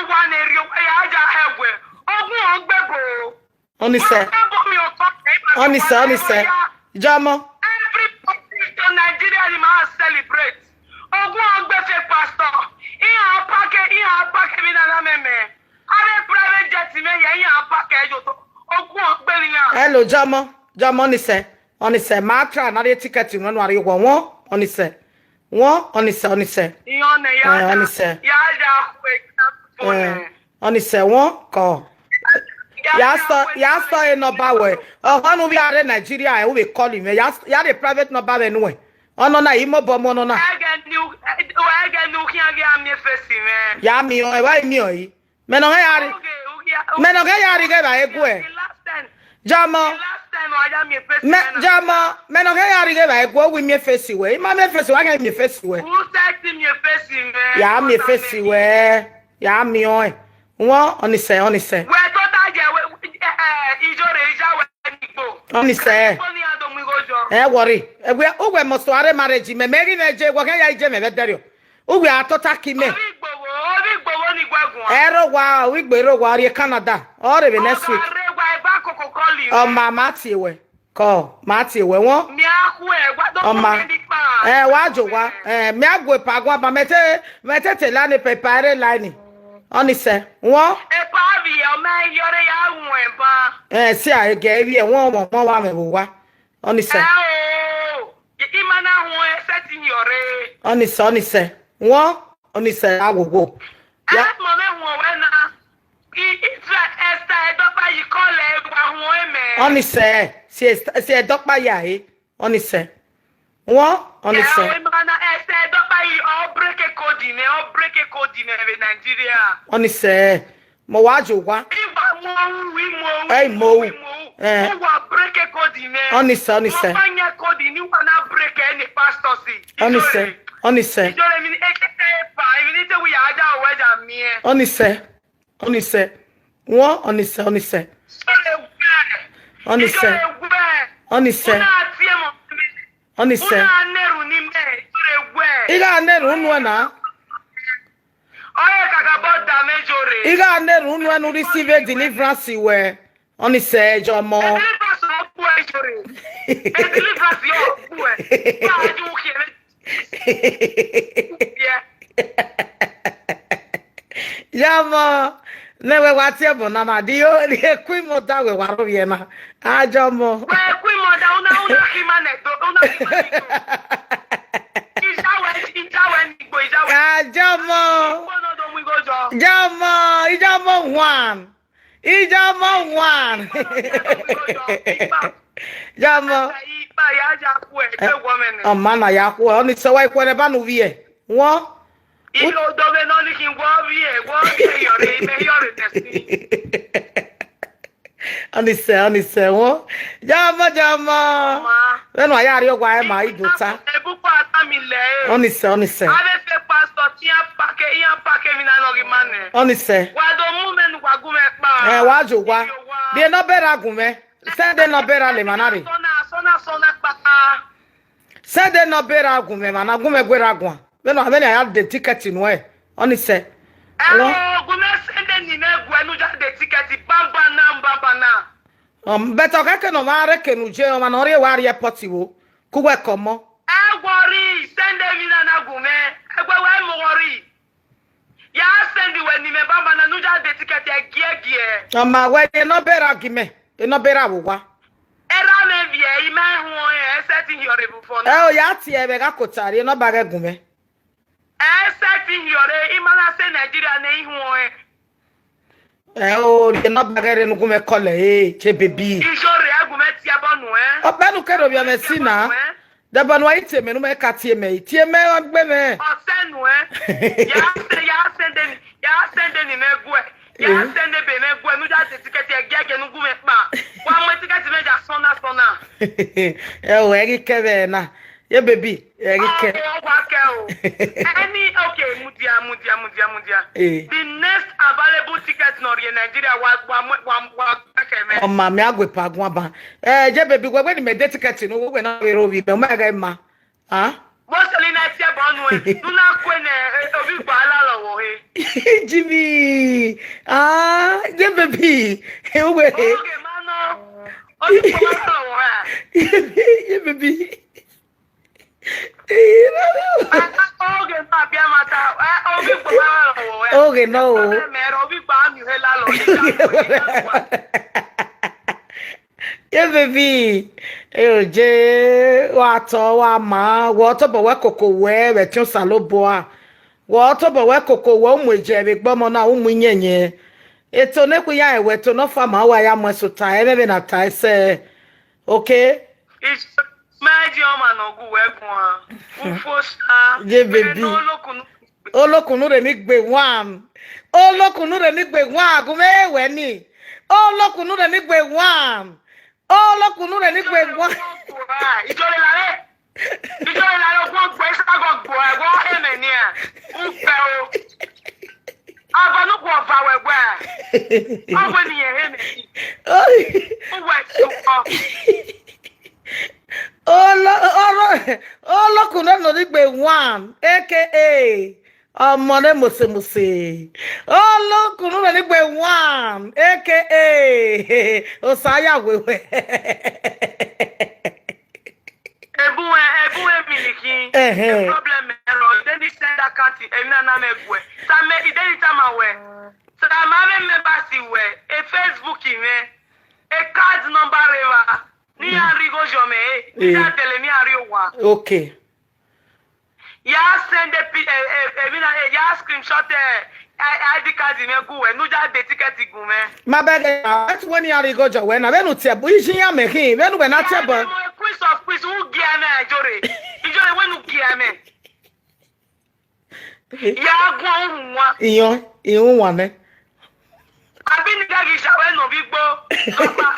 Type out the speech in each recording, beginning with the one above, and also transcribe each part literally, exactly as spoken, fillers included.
wa ne rhie owa ya ja hẹ wẹ. Ogun ọ gbe bo. Ọnise. Wa gbe bo mi ọkọ, ẹ ma Ọnise, wa Ọnise. Ya. Jọmọ. Every politician Nigeria ni ma celebrate. Ogun ọ gbe fake pastor. Iran pake, iran pake mi na na mẹmẹ. Are private jet mẹ ye, iran pake yo to. Ogun ọ gbe iran. Hello, Jọmọ. Jọmọ, Ọnise. Ọnise, ma try na rhie ticket wẹ nọ, a rhie wọ wọn, Ọnise. Wọn, Ọnise, Ọnise. Iran ne ya Eh, da. Ọnise. Ya da kue phone. Eh, Ọnise, wọn, kọ. Ya Ya da sọ, kue ya sọ e number wẹ. Ọhọ nu vbe a rre Nigeria, ẹ, u vbe call mwẹ. Ya, ya rhie private number vẹ nuẹ. Ọnọ na, i mobọ mu ọnọ na. Ẹgẹ ni u, ẹgẹ ni u khian ghi a miẹn face mwẹ. Ya miẹn, ẹ wa miẹn ọre. Mẹ nọ ghẹ ya rri, Okay, okay, mẹ nọ ghẹ ya rri ghẹ vba eguẹ. The last time. Jọmọ. The last time, wa ya miẹn face Mẹ, mwẹ na. Jọmọ, mẹ nọ ghẹ ya rri ghẹ vba eguẹ, u wi miẹn face wẹ. I ma miẹn face wẹ, a ghẹ miẹn face wẹ. Who said to miẹn face mwẹ? Ya miẹn face wẹ. Ya miẹn ọe. Wọn, Ọnise, Ọnise. Wẹ tota ye, wẹ, eh, eh, Ijore, Ija wẹ ni gbo. Ọnise. Igbo ni a do mu igho jọ. Ẹ worry. Ẹ wẹ, u wẹ must are marriage mẹ, mẹ ghi mwẹ je, wọ ghẹ ya je mẹ vbe dẹrriọ. Uwẹ a tota ki mẹ. Ovbi Igboho, ovbi Igboho ni gue guan. Ẹ rre owa, ovbi Igbo rre owa, ọ rrie Canada. Ọ rre vbe next week. Ọ ma rre wa eva koko kọli. Ọ ma, ma tie wẹ. Kọ, ma tie wẹ wọn. Mia khu ẹ, wa do Ọ ma. Kọ mẹ ni pa. Ẹ, wa jo wa. Ẹ, mia gu epa guan ba, mẹ te, mẹ te te la ni pepa ẹre la ni. Ọnise, wọn. Epa vbiẹ, ọ ma yọrre ya wọn ẹba. Ẹ, si a gẹ vbiẹ, wọn, wọn, wọn wa mẹ vbe owa. Ọnise. Ẹ o, ima na huẹn ẹsẹ te iyọnrẹn. Ọnise, Ọnise. Wọn, Ọnise, a wo wo. Ya. Ẹ mọ mẹ huẹn wẹ na. I, Israel, Esther, Ẹdọkpa yi kọlẹ wa huẹn mẹ. Ọnise, si Esther, si Ẹdọkpa ya he. Ọnise. Wọn, Ọnise. Ẹ o, ima na Esther, Ẹdọkpa yi, ọ break code nẹ, ọ break code nẹ vbe Nigeria. Ọnise. Mọ wa jo wa. Iwa mu ohu, wi mu ohu, Ẹ, wi mu mu ohu. Ohu, wi mu ohu. Ẹ. Uwa break code nẹ. Ọnise, Ọnise. Mo fa yan code ni wa na break ẹni pastor si. Ọnise, Ijore. Ọnise. Ijore mi ni ekete pa, mi ni te wi ya ja wẹ ja miẹn. Ọnise, Ọnise. Wọn, Ọnise, Ọnise. Ijore wẹ. Ọnise. Ijore wẹ. Ọnise. Una tie mo. Ọnise. Una neru ni mẹ, Ijore wẹ. I gha neru unu na. Ọre kakabọ da mẹ Ijore. I gha neru unu ẹnu receive deliverance wẹ. Ọnise, Jọmọ. Deliverance ọ kpuẹ Ijore. Deliverance ọ kpuẹ. Wa ju khiẹ. Yeah. Jọmọ, ne wẹ wa tie ẹbọ na na, di o, di eku imọ da wẹ wa rhovbiẹ na. A Jọmọ. Wẹ eku imọ da, una, una khi ma nẹ do, una khi ma nẹ do. Ija wẹ, ija wẹ ni gbo, ija wẹ. A Jọmọ. Igbo nọ do mu igho jọ. Jọmọ, Ijọmọ one. Ijọmọ one. Igbo nọ do mu igho jọ. Igba. Jọmọ. Igba ya ja ku ẹ, ẹ wọ mẹ nẹ. Ọma na ya ku ẹ, Ọnise wa ikhuẹrẹ ba ne u vbiẹ. Wọn. Iye odọ vbe nọ ni khin wọ vbiẹ, wọ vbiẹ yọrre, imẹ yọrre nẹ si. Ọnise, Ọnise, wọn. Jọmọ, Jọmọ. Ọma. Vbene a ya rrie owa ẹre ma, i do ta. Ebu pa ata mi lẹ e. Ọnise, Ọnise. Avbe fake pastor, iran pake, iran pake emwi na nọ ghi ma nẹ. Ọnise. Wa do mu mẹ ne uwa gu mwẹ kpa. Ẹ, wa jo wa. Iyo wa. Rhie number ra gu mwẹ. Send number ra le emwa na rre. Sọna, sọna, sọna kpa. Send number ra gu mwẹ, emwa na gu mwẹ guerra guan. Vbene, vbene a ya de ticket nuẹn, Ọnise. Ẹ o, gu mwẹ send ni mẹ guẹ ne u ya de ticket, banbana, banbana. Um, but ọ khẹke ne ọ ma rre eke ne u je, ọmwa ne ọ rrie wa rrie airport vbo, ke uwẹ kọ ọmọ. Ẹ worry, send emwi na na gu mwẹ. Ẹgbẹ wa mu worry. Ya send wẹ ni mẹ banbana ne u ya de ticket ẹgiẹgiẹ. Ọma wẹ, rhie number ra gu mwẹ, rhie number ra vbe owa. Erha mwẹ vbiẹ, I ma huẹn ọnrẹn, ẹsẹ te I hiọrre vbe phone na. Ẹ o, ya tie vbe gha kota, rhie number ghẹ gu mwẹ. Ẹsẹ te I hiọrre, I ma na sẹ Nigeria ne I huẹn ọnrẹn. Ẹ o, rhie number ghẹ rre ne u gu mwẹ call ẹre, che baby. Ijore, ẹ gu mwẹ tie ẹbọ nuẹn. Ọkpẹn ne u kere ovbi mwẹ si na. Dẹbọ ne uwa i tie mẹ, ne u mẹ ka tie mẹ, i tie mẹ, ọ gbe mwẹ. Ọ sẹ nuẹn. Ya sẹ, ya sẹ de ni, ya sẹ de ni mẹ guẹ. Ya sẹ de be mẹ guẹ, ne u ya de ticket ẹgiẹgiẹ ne u gu mwẹ kpa. Wa mu ticket mẹ ya sọna sọna. Ẹ o, ẹ ghi kẹ vbe na. Ye baby, ẹ ghi kẹ. Ọ wa kẹ o. Any, okay, mudia, mudia, mudia, mudia. Eh. The next available ticket nọ rrie Nigeria, wa, wa, wa, wa, wa kẹ mẹ. Ọma, mẹ a gu epa guan ba. Eh, ye baby, wẹ, wẹ ne mẹ de ticket ne uwẹ na vbe rre ovbi mẹ, u ma ghẹ ma. Ah? Mose ni na tie ẹbọ nuẹn, ne u na kue ne ovbi igbo a lalọ vbe ọvbehe. Jimmy, ah, yeah, baby. Hey, uwe. Oghe ma nọ, ovbi igbo a lalọ vbe ọvbehe. Yeah, baby. Oghe ma biẹ ma ta, eh, ovbi igbo a lalọ vbe ọvbehe. Oghe nọ o. Ovbi igbo a miẹn uhe lalọ. Yeah, baby. Eo je, wa tọ, wa ma, wẹ tobọ wẹ koko wẹ vbe ẹtin Osanobua. Wẹ tobọ wẹ koko wẹ u mu eje vbe egbe ọmọ na, u mu iyẹnyẹn. Eto ne khui ya ẹwẹ, eto ne ọ fa ma wa ya mu ẹsota, ẹmwẹ vbe na ta ẹsẹ. Okay? Mẹ ji ọmwa ne ọ gu wẹ guan. Ufo sa. Ye baby. Olokun nu rre ni gbe one. Olokun nu rre ni gbe one. Gu mwẹ wẹ ni. Olokun nu rre ni gbe one. Olokun nu rre ni gbe one. Ijọre lare. Ijọre lare, ọgbọn gbe, sagọ gbe, ẹghọ hemẹ nian. Ufẹ o. Aba nu khuọ va wẹ wẹ. Ọgbe ni yẹn hemẹ. Uwẹ sukọ. Olo-, olo-, Olokun ne nọ ni gbe one, A K A ọmọ ne mose mose. Olokun ne nọ ni gbe one, A K A Osa ya wewe. Ebu ẹ, ebu ẹ mi ni khin. Ẹhẹn. Problem ẹ rọ, ide ni send account, emwi na na mẹ guẹ. Sa mẹ, ide ni tama wẹ. Sa ma mẹ mẹ ba si wẹ, e Facebook mẹ, e card number rre evba. Ne iran rhie igho yọ mẹ, eh, ne iran dẹlẹ ne iran rrie owa. Okay. Ya send e pi-, eh, eh, eh, emwi na, eh, ya screenshot, eh, eh, I D card mwẹ gu wẹ, ne u ya de ticket gu mwẹ. Ma bẹghe na, wẹ tu wẹ ne iran rhie igho yọ wẹ na, vbene u tie ẹbọ, iye iran mẹ khin, vbene uwẹ na tie ẹbọ. Ya, Queen of Queens, u gie mwẹ Ijọre. Ijọre wẹ ne u gie mwẹ. Ya guan uhunmwu. Iyọn, ihunmwu nẹ. Abi ne I gha ghi sha wẹ ne ovbi igbo, papa.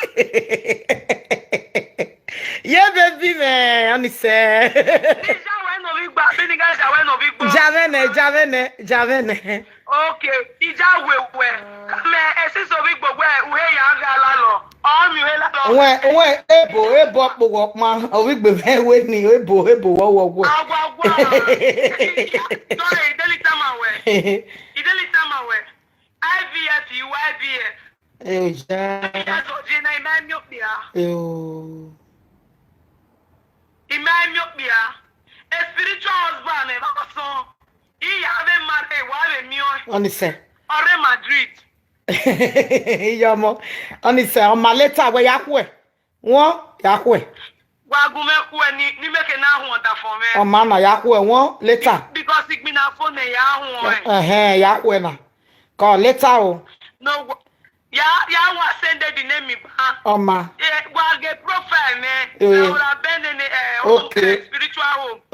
Ye baby mwẹ, ọni sẹ. Ne I sha wẹ ne ovbi igbo, abi ne I gha sha wẹ ne ovbi igbo. Ja mwẹ nẹ, ja mwẹ nẹ, ja mwẹ nẹ. Okay, I ja wẹ wẹ. Ka mẹ, ẹ sisi ovbi igbo wẹ, u he ya gha lalọ. Ọ miẹn u he lalọ. Wẹ, wẹ, ebo, ebo ọkpogho ọkpan, ovbi igbo mwẹ wẹ ni, ebo, ebo wọ, wọ, wọ. Agwagwa. Sorry, I deli tama wẹ. I deli tama wẹ. I V F, I V F. Eh, ja. That's what you know, man, you be a. Eh, oh. Ima emiokpia, a spiritual husband, ẹ vbe sọn. Iye avbe marry, wa vbe miẹn ọẹn. Ọni sẹ. Ọ rre Madrid. Iye ọmọ. Ọni sẹ, ọ ma later, wẹ ya khuẹ. Wọn, ya khuẹ. Wa gu mwẹ khuẹ ni, ne imẹ ke na huẹn ọdafọn mwẹ. Ọ ma na ya khuẹ, wọn, later. Because igbinna fo nẹ ya huẹn ọẹn. Ẹhẹn, ya khuẹ na. Call later o. No, wa-, ya, ya wa send the name mi ba. Ọ ma. Eh, wa ghe profile mẹ. Eh. Ra bẹ nene, eh, okay.